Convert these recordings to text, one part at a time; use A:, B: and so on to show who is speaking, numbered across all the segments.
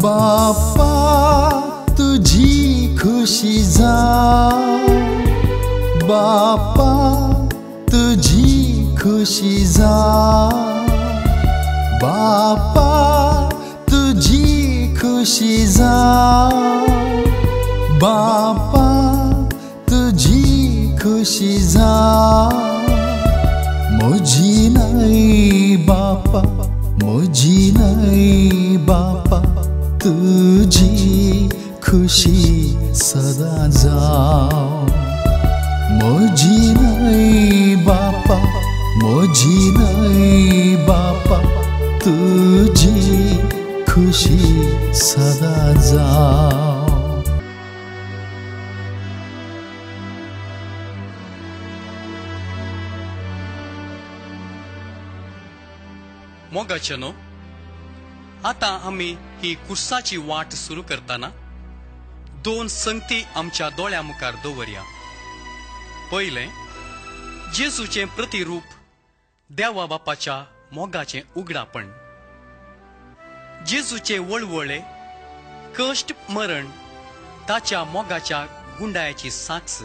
A: बापा तुजी खुशी जावं, बापा तुजी खुशी जावं, बापा तुजी खुशी जावं, बापा तुजी खुशी जावं। म्हजी न्हय बापा, म्हजी न्हय बापा, तुजी खुशी सदां जावं। म्हजी न्हय बापा, म्हजी न्हय बापा, तुजी खुशी सदां जावं।
B: मोगाचे न्हू, आतां आमी ही कुर्साची वाट सुरू करतना दोन संगती आमच्या दोळ्या मुखार दवरया. पयलें, जेजूचें प्रतिरूप देवा बापाच्या मोगाचें उगडापण. जेजूचे वळवळे, कश्ट, मरण ताच्या मोगाच्या गुंडायाची साक्ष.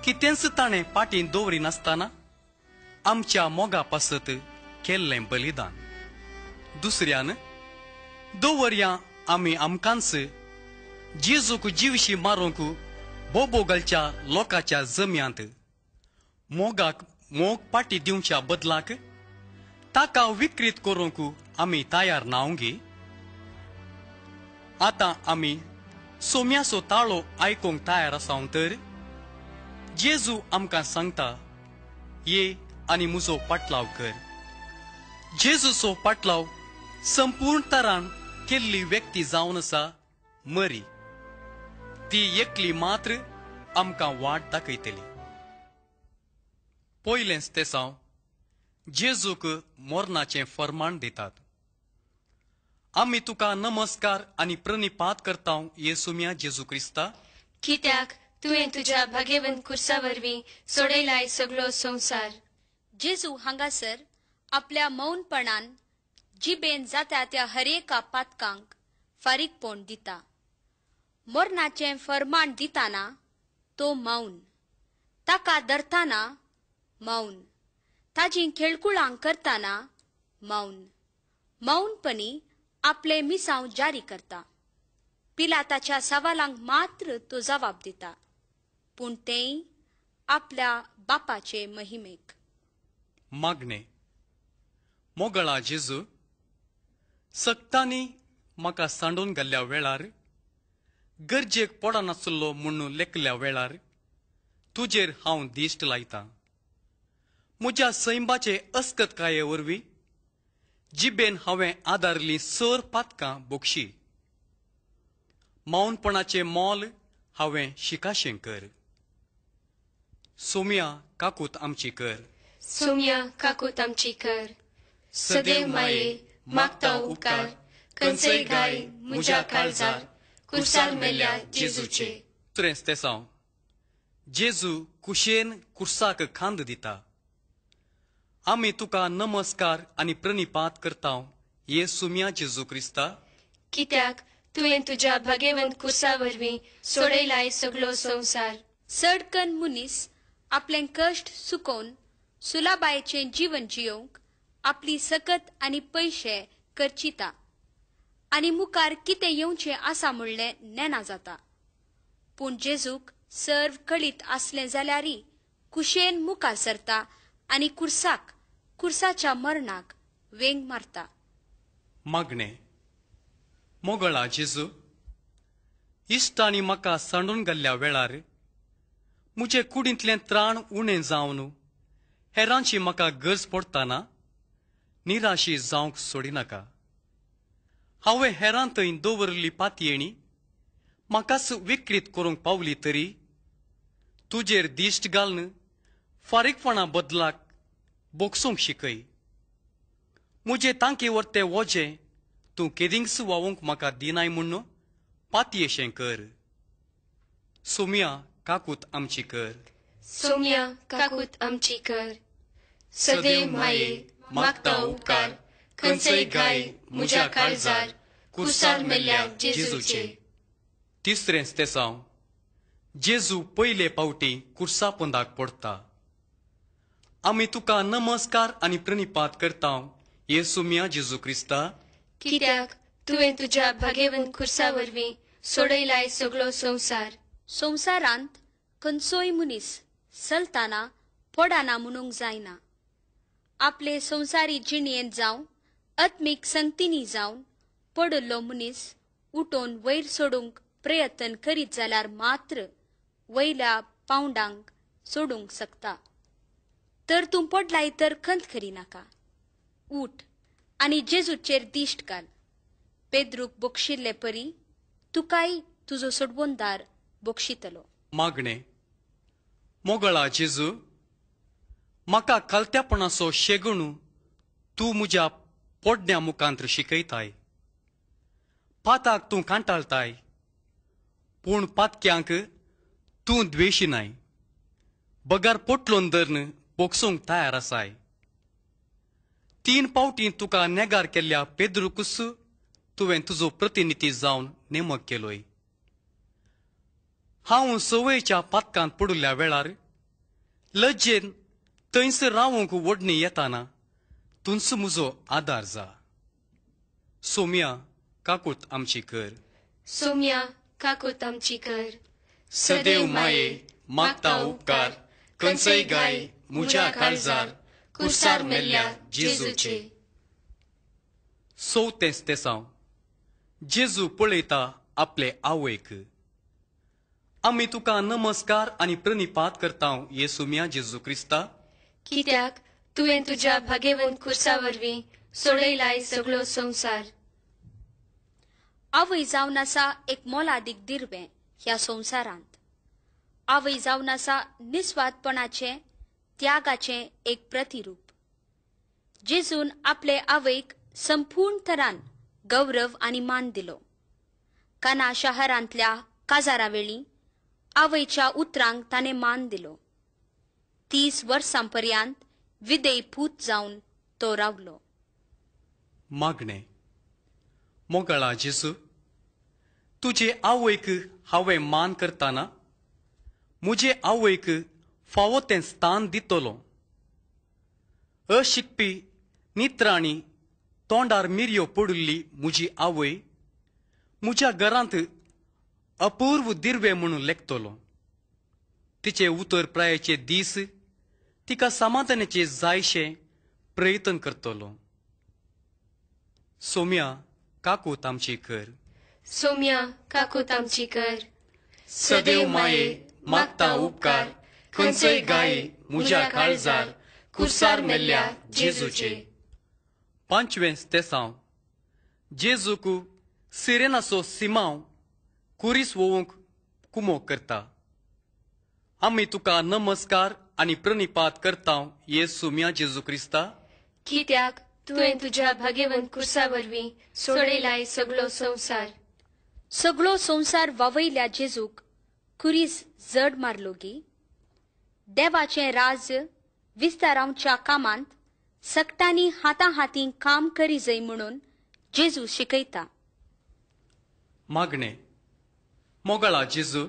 B: कितेंच ताणें पाटीं दवरिनासतना आमच्या मोगा पासत केल्लें बलिदान. दुसऱ्यान दवरया आमी आमकांच जेजूक जिवशी मारूंक बोबो घालच्या लोकांच्या जम्यांत मोगाक मोग पाटी दिवच्या बदलाक ताका विक्रीत करूंक आमी तयार नावंगी. आतां आमी सोम्याचो ताळो आयकूंक तयार आसाव तर जेजू आमकां सांगता, ये आनी म्हजो पाटलाव कर. जेजूचो पाटलाव संपूर्ण तरान केल्ली व्यक्ती जावन आसा मरी. ती एकली मात्र आमकां वाट दाखयतली. पयलेंच तेसांव जेजूक मरणाचें फर्माण दितात. आमी तुका नमस्कार आनी प्रणिपात करता येसुम्या जेजू क्रिस्ता,
C: कित्याक तुवें तुज्या भाग्यवंत कुर्सा वरवीं सोडयलाय सगळो संवसार.
D: जेजू हांगासर आपल्या मौनपणान जिबेन जाता त्या हरेका पातकांक फारीकपण दिता. मरणाचें फर्माण दिताना तो मौन, ताका धरताना मौन, ताजी खेळकुळां करताना मौन, मौनपणी आपले मिसांव जारी करता. पिलाताच्या सवालांक मात्र तो जबाब दिता, पूण तेय आपल्या बापाचे महिमेक.
B: मागणे. मोगळा जेजू, सक्तांनी म्हाका सांडून घाल्ल्या वेळार, गरजेक पडनासलो म्हूण लेखल्या वेळार तुजेर हांव दिश्ट लायतां. म्हज्या सैंबाचे अस्कतकाये वरवीं जिबेन हांवें आदारली सर पातकां बोगशी. मौनपणाचें मोल हांवें शिकाशें कर. सोम्या काकूत आमची कर.
C: सोम्या काकूत आमची कर. सदैव माये मागता उपकार, खंयचेय गाय म्हज्या काळजार कुर्सार मेल्या जेजूचे.
B: दुसरें तेसांव जेजू कुशेन कुर्साक खांद दिता. आमी तुका नमस्कार आनी प्रणिपात करता येसुम्या जेजू क्रिस्ता,
C: कित्याक तुवें तुज्या भाग्यवंत कुर्सा वरवीं सोडयलाय सगळो संवसार.
D: सडकन मनीस आपलें कश्ट सुकोवन सुलाबायेचें जीवन जियोवंक आपली सकत आनी पयशे करचिता आनी मुखार कितें येवचें आसा म्हणलें नेना जाता. पूण जेजूक सर्व कळीत आसलें जाल्यारय कुशेन मुखार सरता आनी कुर्साक, कुर्साच्या मरणाक वेंग मारता.
B: मागणे. मोगळा जेजू, इश्टांनी म्हाका सांडून घाल्ल्या वेळार म्हजे कुडींतलें त्राण उणें जावन हेरांची म्हाका गरज पडटना निराशी जावंक सोडिनाका. हांवें हेरां थंय दवरिल्ली पातयेणी म्हाकाच विक्रीत करूंक पावली तरी तुजेर दिश्ट घालून फारीकपणा बदलाक बोगसूंक शिकय. म्हजे तांकी वरते वजें तूं केदींच वावूंक म्हाका दिनाय म्हूण पातयेशें कर. सोम्या काकूत आमची कर.
C: सोम्या काकूत आमची कर. सदैव माये मागता उपकार, खंयचेय गाय म्हज्या काळजार
B: कुर्सार मेल्ल्या जेजूचे. तिसरें स्तेसांव. जेजू पयले पावटी कुर्सा पोंदाक पडटा. आमी तुका नमस्कार आनी प्रणिपात करता येसू मिया जेजू क्रिस्ता,
C: कित्याक तुवें तुज्या भागेवंत खुर्सा वरवीं सोडयलाय सगळो संवसार.
D: संवसारांत खंयचोय मनीस चलतना पडना म्हणूंक जायना. आपले संवसारी जिणेंत जावं आत्मीक संगतींनी जावन पडिल्लो मनीस उठोवन वयर सोडूंक प्रयत्न करीत जाल्यार मात्र वयल्या पावंडांक सोडूंक शकता. तर तूं पडलाय तर खंत करिनाका. उठ आनी जेजूचेर दिश्ट घाल. पेद्रूक बक्षिल्ले परी तुकाय तुजो सोडवणदार बक्षितलो.
B: मागणें. मोगळा जेजू, म्हाका खालत्यापणाचो शेगणू तूं म्हज्या पोडण्या मुखांत शिकयताय. पाताक तूं कांटाळताय, पूण पातक्यांक तूं द्वेशिनाय. बगर पोटलोन धरून बोगसूंक तयार आसाय. 3 पावटी तुका नेगार केल्ल्या पेद्रुकूच तुवें तुजो प्रतिनिधी जावन नेमक केलोय. हांव संवयेच्या पातकांत पडिल्ल्या वेळार लज्जेन थंयसर रावंक ओडणी येताना तुंच म्हजो आदार जा. सोम्या काकूत आमची कर.
C: सोम्या काकूत आमची कर.
B: सदैव माये मागता उपकार खंयचोय गाय म्हज्या काळजार कुर्सार मेल्ल्या जेजूचे. चवथें स्तेसांव. जेजू पळयता आपले आवयक. आमी तुका नमस्कार आनी प्रणिपात करता येसू मिया जेजू क्रिस्ता,
C: कित्याक तुवें तुज्या भागेवंत खुर्सा वरवीं सोडयलाय सगळो संवसार.
D: आवय जावन आसा एक मोलादीक दिर्वें ह्या संवसारांत. आवय जावन आसा निस्वार्थपणाचें त्यागाचें एक प्रतिरूप. जेजून आपले आवयक संपूर्ण तरान गौरव आनी मान दिलो. काना शहरांतल्या काजारा वेळी आवयच्या उतरांक ताणें मान दिलो. 30 वर्सां पर्यंत विदेय पूत जावन तो रावलो.
B: मागणें. मोगळा जेजू, तुजे आवयक हांवें मान करतना म्हजे आवयक फावो तें स्थान दितलो. अशिकपी नित्राणी तोंडार मिरयो पडिल्ली म्हजी आवय म्हज्या घरांत अपूर्व दिर्वे म्हणून लेखतलो. तिचे उतर प्रायेचे दीस तिका समाधानाचे जायशे प्रयत्न करतलो. सोम्या काकूत आमची कर.
C: सोम्या काकूत आमची कर.
B: सदैव माये मागता उपकार खंयचोय गाय म्हज्या काळजार कुर्सार मेल्ल्या जेजूचे. पांचवें स्तेसांव. जेजूक सिरेनाचो सिमांव कुरीस वोवंक कुमोक करता. आमी तुका नमस्कार आनी प्रणिपात करता येसू मिया जेजू क्रिस्ता,
C: कित्याक तुवें तुज्या भागेवंत खुर्सा वरवीं सोडयलाय सगळो संवसार.
D: सगळो संवसार वावयल्या जेजूक कुरीस जड मारलो गी. देवाचें राज्य विस्तारावच्या कामांत सगटांनी हाता हातीं काम करी जाय म्हणून जेजू शिकयता.
B: मागणें. मोगळा जेजू,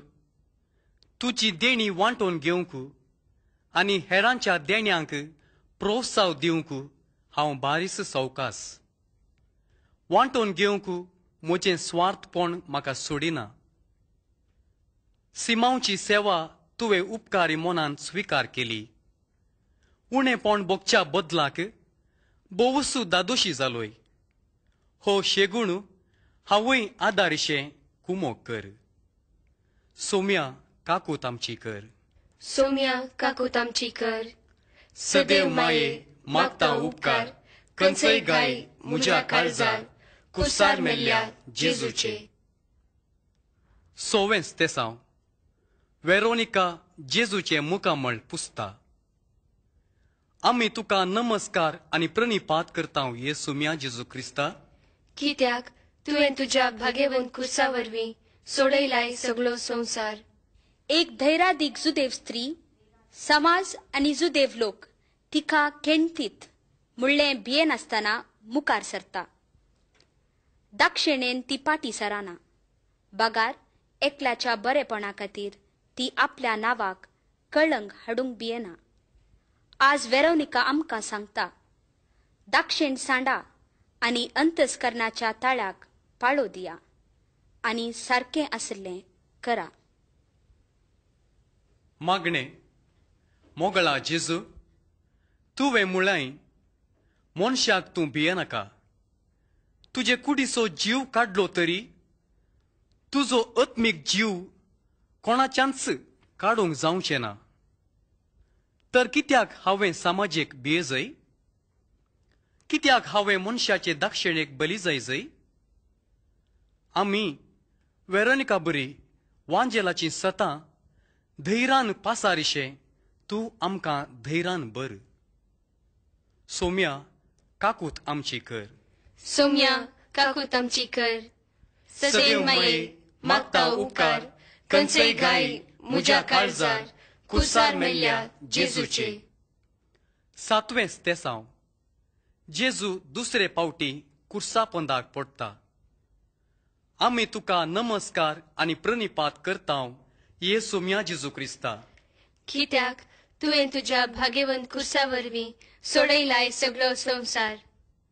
B: तुजी देणी वांटून घेवंक आनी हेरांच्या देण्यांक प्रोत्साव दिवंक हांव बारीस सवकास. वांटून घेवंक म्हजें स्वार्थपण म्हाका सोडिना. सिमांवची सेवा तुवें उपकारी मनान स्विकार केली. उणेपण भोगच्या बदलाक भोवसू दादोशी जालोय. हो शेगूण हांवूय आदारिशें कुमोक कर. सोम्या काकूत आमची कर.
C: सोम्या काकूत आमची कर.
B: सदैव माये मागता उपकार खंयचोय गाय म्हज्या काळजार कुर्सार मेल्ल्या जेजूचे. सवें स्तेसांव. वेरोनिका जेजूचें मुखामळ पुसता. आमी तुका नमस्कार आनी प्रणिपात करता येसू मिया जेजू क्रिस्ता,
C: कित्याक तुवें तुज्या भागेवंत खुर्सा वरवीं सोडयलाय सगळो संवसार.
D: एक धैरादीक जुदेव स्त्री समाज आनी जुदेव लोक तिका खेणतीत म्हणलें भियेनासतना मुखार सरता. दाक्षिणेन ती पाटी सराना, बगार एकल्याच्या बरेपणा खातीर ती आपल्या नांवाक कळंग हाडूंक भियेना. आज वेरोनिका आमकां सांगता, दाक्षिण सांडा आनी अंतस्करणाच्या ताळ्याक पाळो दिया आनी सारकें आशिल्लें करा.
B: मागणें. मोगळा जेजू, तुवें मुळाय मनशाक तूं भियेनाका. तुजे कुडीचो जीव काडलो तरी तुजो आत्मीक जीव कोणाच्यानच काडूंक जावचें ना. तर कित्याक हांवें समाजेक भियेजय? कित्याक हांवें मनशाचे दाक्षिणेक बली जायजय? आमी वेरोनिका बरी वांजेलाचीं सतां धैरान पासारिशें तूं आमकां धैरान बर. सोम्या काकूत आमची कर.
C: सोम्या काकूत आमची कर. सदैव माये मागता उपकार, खंयचेय घाय म्हज्या काळजार कुसार मेल्ल्या जेजूचे.
B: सातवें तेसांव. जेजू दुसरे पावटी कुर्सा पोंदाक पडटा. आमी तुका नमस्कार आनी प्रणिपात करतांव ये सोम्या जेजू क्रिस्ता,
C: कित्याक तुवें तुज्या भाग्यवंत कुर्सा वरवीं सोडयलाय सगळो संवसार.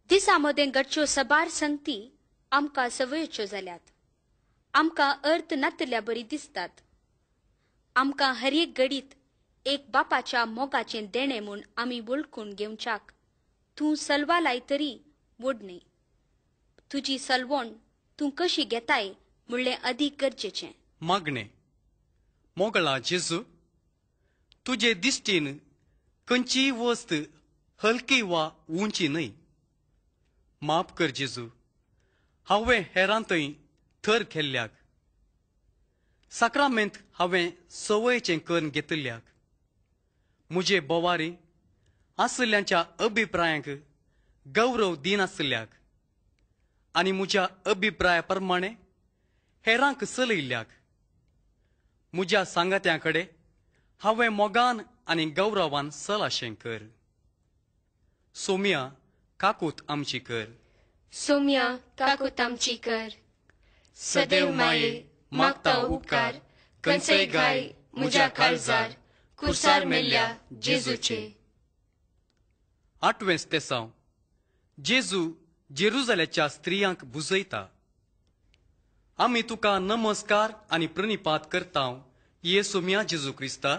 D: दिसा मदें घडच्यो सबार संगती आमकां संवयच्यो जाल्यात. आमकां अर्थ नातिल्ल्या बरी दिसतात. आमकां हर एक घडीत एक बापाच्या मोगाचें देणें म्हूण आमी वळखून घेवच्याक तूं सलवा लाय तरी वोड न्हय. तुजी सलवण तूं कशी घेताय म्हणलें अदीक गरजेचें.
B: मागणें. मोगळा जेजू, तुजे दिश्टीन खंयचीय वस्त हलकी वा उंची न्हय. माफ कर जेजू, हांवें हेरांतय थर केल्ल्याक, साक्रामेंत हांवें संवयचें करून घेतिल्ल्याक, म्हजे बोवारी आशिल्ल्यांच्या अभिप्रायांक गौरव दिनाशिल्ल्याक आनी म्हज्या अभिप्राया प्रमाणे हेरांक चलयिल्ल्याक, म्हज्या सांगात्यां कडेन हांवें मोगान आनी गौरवान सलाशें कर. सोम्या काकूत आमची कर.
C: सोम्या काकूत आमची कर. सदैव माये मागता उपकार, खंयचेय घाय म्हज्या काळजार कुर्सार मेल्ल्या जेजूचे.
B: आठवें तेसांव. जेजू जेरुजाल्याच्या स्त्रियांक बुजयता. आमी तुका नमस्कार आनी प्रणिपात करतांव ये सोम्या जेजू क्रिस्ता,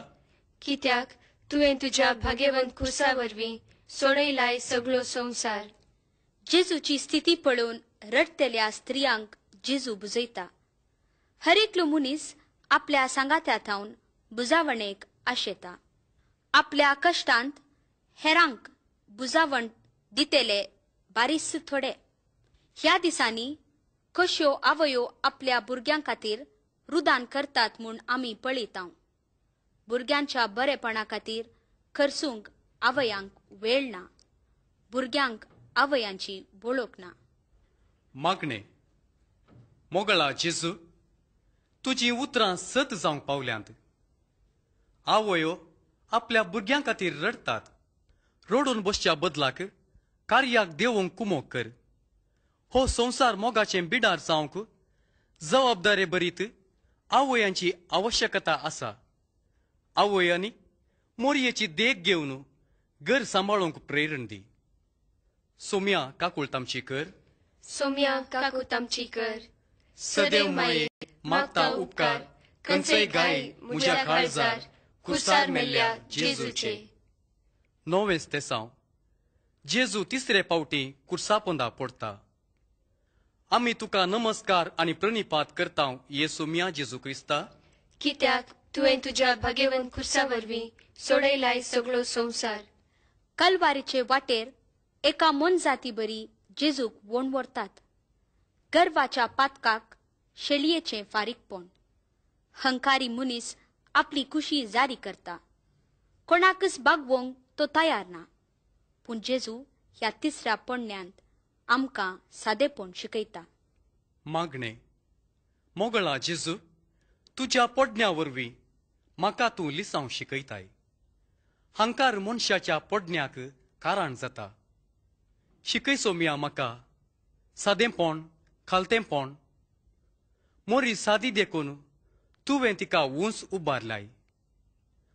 C: कित्याक तुवें तुज्या भाग्यवंत कुर्सा वरवीं सोडयलाय सगळो संवसार.
D: जेजूची स्थिती पळोवन रडटल्या स्त्रियांक जेजू बुजयता. हर एकलो मनीस आपल्या सांगात्या थावन बुजावणेक आशेता. आपल्या कश्टांत हेरांक बुजावण दितले बारीस थोडे. ह्या दिसांनी कश्यो आवयो आपल्या भुरग्यां खातीर रुदान करतात म्हूण आमी पळयता. भुरग्यांच्या बरेपणा खातीर खर्चूंक आवयांक वेळ ना. भुरग्यांक आवयांची वळख ना.
B: मागणें. मोगळा जेजू, तुजीं उतरां सत जावंक पावल्यांत. आवयो आपल्या भुरग्यां खातीर रडटात. रडून बसच्या बदलाक कार्याक देवूंक कुमोक कर. हो संवसार मोगाचें बिडार जावंक जबाबदारे भरीत आवयांची आवश्यकता आसा. आवयांनी मोरयेची देख घेवन घर सांबाळूंक प्रेरण दी. सोम्या काकूळत आमची कर.
C: सोम्या काकूत आमची कर.
B: सदैव माये मागता उपकार, खंयचेय घाय म्हज्या काळजार कुर्सार मेल्ल्या जेजूचे. नवें तेसांव. जेजू तिसरे पावटी कुर्सा पोंदा पडटा. आमी तुका नमस्कार आनी प्रणिपात करतांव ये सोम्या जेजू क्रिस्ता,
C: कित्याक तुवें तुज्या भाग्यवंत कुर्सा वरवीं सोडयलाय सगळो संवसार.
D: कलवारीचे वाटेर एका मोनजाती बरी जेजूक वोण व्हरतात. गर्वाच्या पातकाक शेळयेचें फारीकपण. हंकारी मनीस आपली खुशी जारी करता. कोणाकच बागवोंक तो तयार ना. पूण जेजू ह्या तिसऱ्या पण्यांत आमकां सादेपण शिकयता.
B: मागणें. मोगळा जेजू, तुज्या पडण्या वरवीं म्हाका तूं लिसांव शिकयताय. हंकार मनशाच्या पडण्याक कारण जाता. शिकय सोम्या म्हाका सादेपण, खालतेंपण मोरी सादी देखून तुवें तिका उंच उबारलाय.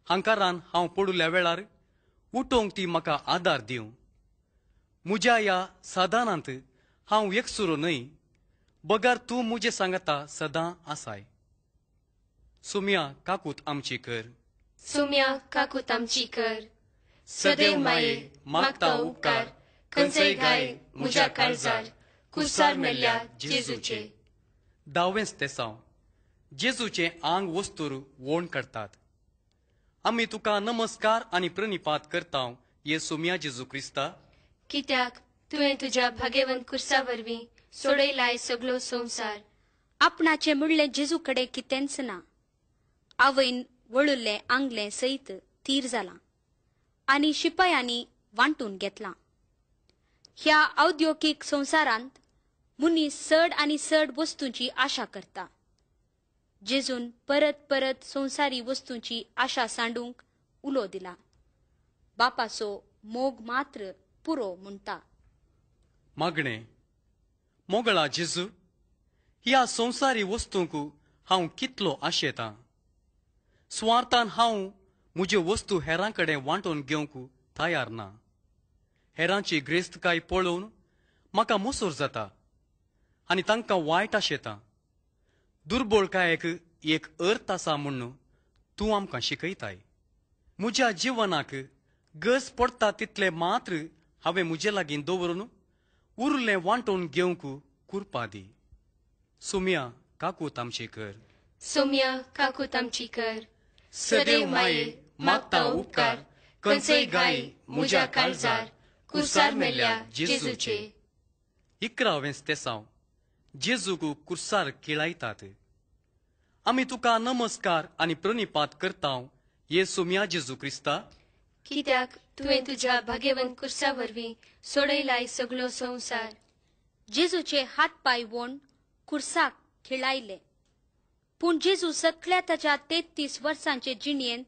B: हांकारान हांव पडुल्या वेळार उठोवंक ती म्हाका आदार दिवं. म्हज्या ह्या सादानांत हांव एकसुरो न्हय, बगर तूं म्हजे सांगता सदां आसाय. सुम्या काकूत आमची कर.
C: सुम्या काकूत आमची कर. सदैव माये मागता उपकार खंयचेय गाय म्हज्या काळजार कुसार मेल्ल्या जेजूचे.
B: दावेंच तेसांव जेजूचें आंग वस्तूर वोण काडटात. आमी तुका नमस्कार आनी प्रणिपात करता ये सुम्या जेजू क्रिस्ता,
C: कित्याक तुवें तुज्या भाग्यवंत कुर्सा वरवीं सोडयलाय सगलो संवसार.
D: आपणाचें म्हणलें जेजू कडेन कितेंच ना. आवयन वळुल्लें आंगलें सयत थीर जालां आनी शिपायांनी वांटून घेतलां. ह्या औद्योगीक संवसारांत मनीस चड आनी चड वस्तूंची आशा करता. जेजून परत परत संवसारी वस्तूंची आशा सांडूंक उलो दिला. बापाचो मोग मात्र पुरो म्हणटा.
B: मागणें. मोगळा जेजू, ह्या संवसारी वस्तूंक हांव कितलो आशेतां. सुवार्थान हांव म्हज्यो वस्तू हेरां कडेन वांटून घेवंक तयार ना. हेरांची ग्रेस्तकाय पळोवन म्हाका मोसोर जाता आनी तांकां वायट आशेतां. दुर्बळकायेक एक अर्थ आसा म्हूण तूं आमकां शिकयताय. म्हज्या जिवनाक गरज पडटा तितलें मात्र हांवें म्हजे लागीं दवरून उरलें वांटून घेवंक कुरपा दी. सुम्या काकूत आमची कर.
C: सुम्या काकूत आमची कर. सदैव माये मागता उपकार खंयचेय गाय म्हज्या काळजार कुर्सार मेल्ल्या जेजूचे.
B: 11वें तेसांव जेजूक कुर्सार किळायतात. आमी तुका नमस्कार आनी प्रणिपात करता ये सुम्या जेजू क्रिस्ता,
C: कित्याक तुवें तुज्या भाग्यवंत कुर्सा वरवीं सोडयलाय सगलो संवसार.
D: जेजूचे हात पांय वोण कुर्साक खिळायले. पूण जेजू सगळ्या ताच्या 33 वर्सांचे जिणयेंत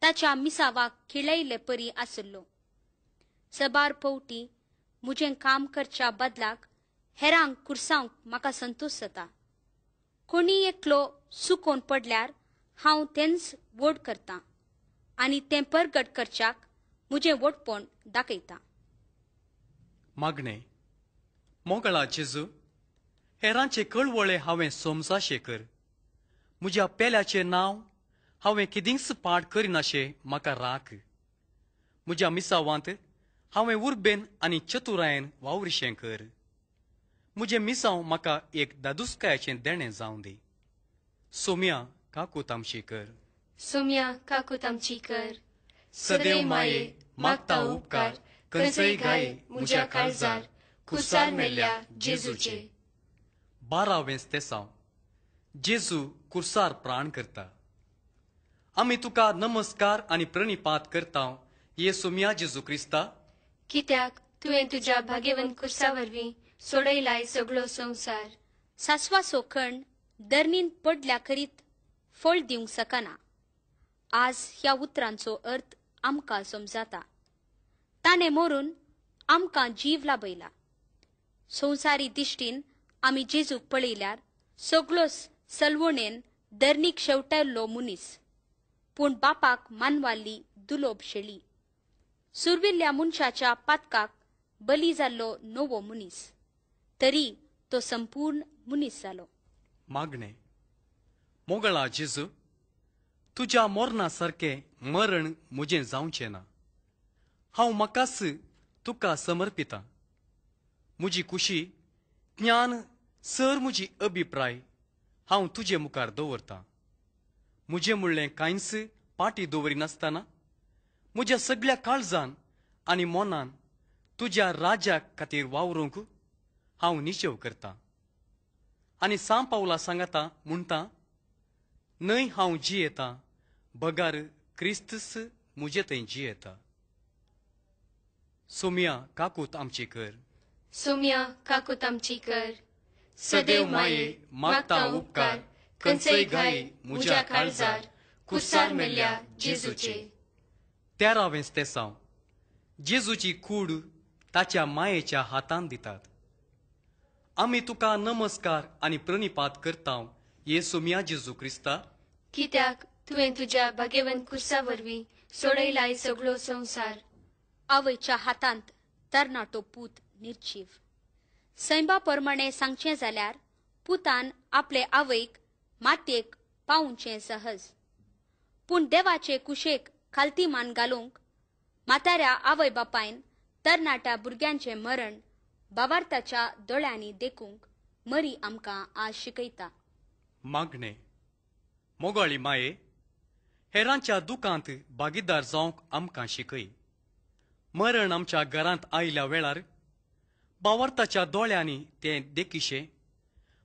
D: ताच्या मिसावाक खिळयले परी आसलो. सबार पवटी म्हजें काम करच्या बदलाक हेरांक कुर्सावंक म्हाका संतोश जाता. कोणी एकलो सुकोवन पडल्यार हांव तेंच व्हड करतां आनी तें परगट करच्याक म्हजें व्हडपण दाखयता.
B: मागणें. मोगळा जेजू, हेरांचे कळवळे हांवें समजाशें कर. म्हज्या पेल्याचें नांव हांवें किदींच पाड करिनाशें म्हाका राख. म्हज्या मिसावांत हांवें उर्बेन आनी चतुरायेन वावरिशें कर. म्हजें मिसांव म्हाका एक दादुसकायाचें देणें जावं दी. सोम्या काकूत आमची कर.
C: सोम्या काकूत आमची कर.
B: सदैव माये मागता उपकार खंयचेय गाय म्हज्या काळजार कुसार मेल्ल्या जेजूचे. 12वें तेसांव जेजू कुर्सार प्राण करता. आमी तुका नमस्कार आनी प्रणिपात करता ये सुम्या जेजू क्रिस्ता,
C: कित्याक तुवें तुज्या भाग्यवंत कुर्सा वरवीं सोडयलाय सगलो संवसार.
D: सासवाचो खण दर्नीन पडल्या करीत फळ दिवंक शकना. आज ह्या उतरांचो अर्थ आमकां समजाता. ताणें मरून आमकां जीव लाभयला. संवसारी दिश्टीन आमी जेजूक पळयल्यार सगलोच सलवणेन दर्नीक शेवटायल्लो मनीस, पूण बापाक मानवाल्ली दुलोब शेळी. सुर्विल्ल्या मनशाच्या पातकाक बली जाल्लो नवो मनीस, तरी तो संपूर्ण मनीस जालो.
B: मागणें. मोगळा जेजू, तुज्या मरणा सारकें मरण म्हजें जावचें ना. हांव म्हाकाच तुका समर्पितां. म्हजी खुशी, ज्ञान, सर म्हजी अभिप्राय हांव तुजे मुखार दवरतां. म्हजें म्हणलें कांयच पाटी दवरिनासतना म्हज्या सगळ्या काळजान आनी मनान तुज्या राज्या खातीर वावरूंक हांव निश्चेव करतां. आनी सांव पावला सांगता म्हणटा, न्हय हांव जियेतां बगार क्रिस्तस म्हजे थंय जियेता. सोम्या काकूत आमची कर.
C: सोम्या काकूत आमची कर. सदैव माये मागता उपकार खंयचेय गाय म्हज्या काळजार कुसार मेल्ल्या जेजूचे.
B: 13वें तेसांव जेजूची कूड ताच्या मायेच्या हातान दितात. आमी तुका नमस्कार आनी प्रणिपात करता येसू मिया जेजू क्रिस्ता,
C: कित्याक तुवें तुज्या भाग्यवंत कुर्सा वरवीं सोडयलाय सगळो संवसार.
D: आवयच्या हातांत तरणाटो पूत निर्जीव. सैंबा प्रमाणे सांगचें जाल्यार पुतान आपले आवयक मातयेक पावोवचें सहज, पूण देवाचे कुशेक खालती मान घालूंक म्हाताऱ्या आवय बापायन तरणाट्या भुरग्यांचें मरण बावार्थाच्या दोळ्यांनी देखूंक मरी आमकां आज शिकयता.
B: मागणें. मोगाळी माये, हेरांच्या दुखांत भागीदार जावंक आमकां शिकय. मरण आमच्या घरांत आयल्या वेळार बावार्थाच्या दोळ्यांनी तें देखिशें,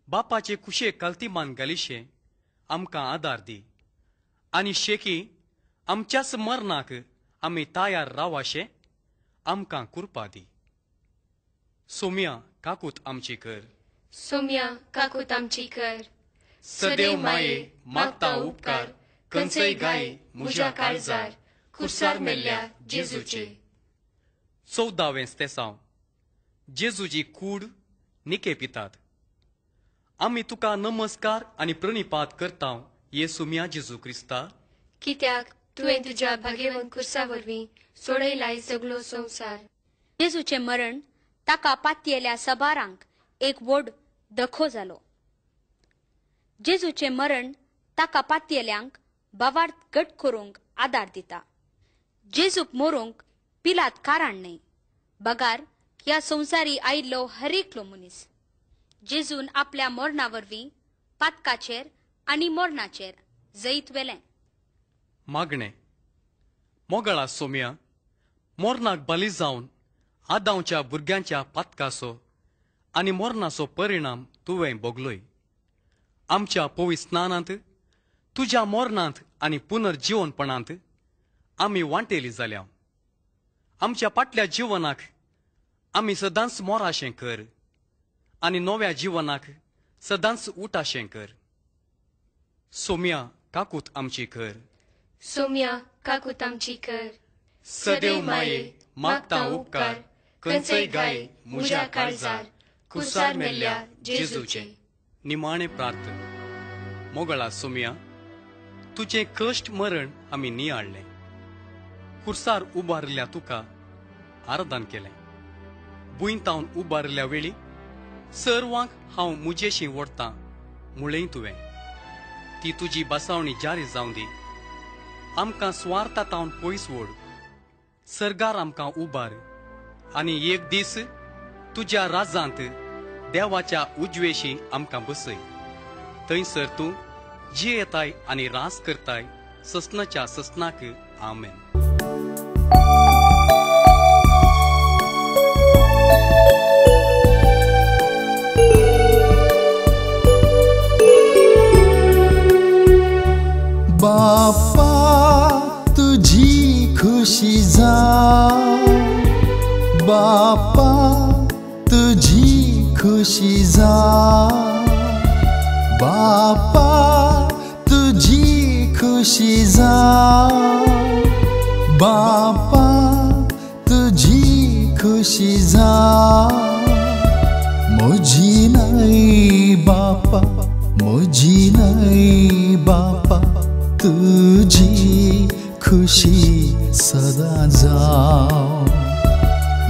B: बापाचे कुशेक खालती मान घालिशें आमकां आदार दी आनी शेकी आमच्याच मरणाक आमी तयार रावाशें आमकां कृपा दी. सोम्या काकूत आमची कर.
C: सोम्या काकूत आमची कर.
B: सदैव माये मागता उपकार खंयचेय गाय म्हज्या काळजार कुर्सार मेल्ल्या जेजूचे. 14वें स्तेसांव. जेजूची कूड निके पितात. आमी तुका नमस्कार आनी प्रणिपात करता येसू मिया जेजू क्रिस्ता,
C: कित्याक तुवें तुज्या भाग्यवंत कुर्सा वरवीं सोडयलाय सगळो संवसार.
D: जेजूचें मरण ताका पातयेल्या सबारांक एक व्हड धखो जालो. जेजूचें मरण ताका पातयेल्यांक बावार्थ घट करूंक आदार दिता. जेजूक मरूंक पिलात कारण न्हय, बगार ह्या संवसारी आयिल्लो हरेकलो मनीस. जेजून आपल्या मरणा वरवीं पातकाचेर आनी मरणाचेर जैत व्हेलें.
B: मागणें. मोगळा सोम्या, मरणाक बली जावन आदांवच्या भुरग्यांच्या पातकाचो आनी मरणाचो परिणाम तुवें भोगलोय. आमच्या पवित्र स्नानांत तुज्या मरणांत आनी पुनर्जिवनपणांत आमी वांटेली जाल्या. आमच्या फाटल्या जिवनाक आमी सदांच मोराशें कर आनी नव्या जिवनाक सदांच उठाशें कर. सोम्या काकूत आमची कर.
C: सोम्या काकूत आमची कर.
B: सदैव माये मागता उपकार खंयचेय गाय म्हज्या काळजार कुर्सार मेल्ल्या जेजूचे. निमाणें प्रार्थन. मोगळा सोम्या, तुजें कश्ट मरण आमी नियाळ्ळें. कुर्सार उबारिल्ल्या तुका आराधन केलें. भुंयतावन उबारिल्ल्या वेळी सर्वांक हांव मुजेशी ओडटां म्हळें तुवें. ती तुजी बसावणी जारी जावं दी. आमकां स्वार्था तावन पयस ओड. सर्गार आमकां उबार आनी एक दीस तुज्या राजांत देवाच्या उजवेशी आमकां बसय. थंयसर तूं जियेताय आनी रास करताय ससनाच्या ससनाक. आमेन.
A: बापा तुझी खुशी जा, बापा तुझी खुशी जा, बापा तुझी खुशी जा, बापा तुझी खुशी जा. मुझी नाही बापा, मुझी नाही बापा, तुझी खुशी सदा जा.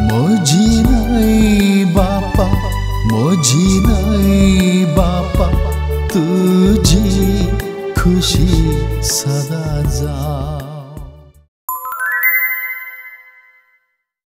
A: मुझी नाही बापा, मुझी नाही बापा, तुझी खुशी सदा जा.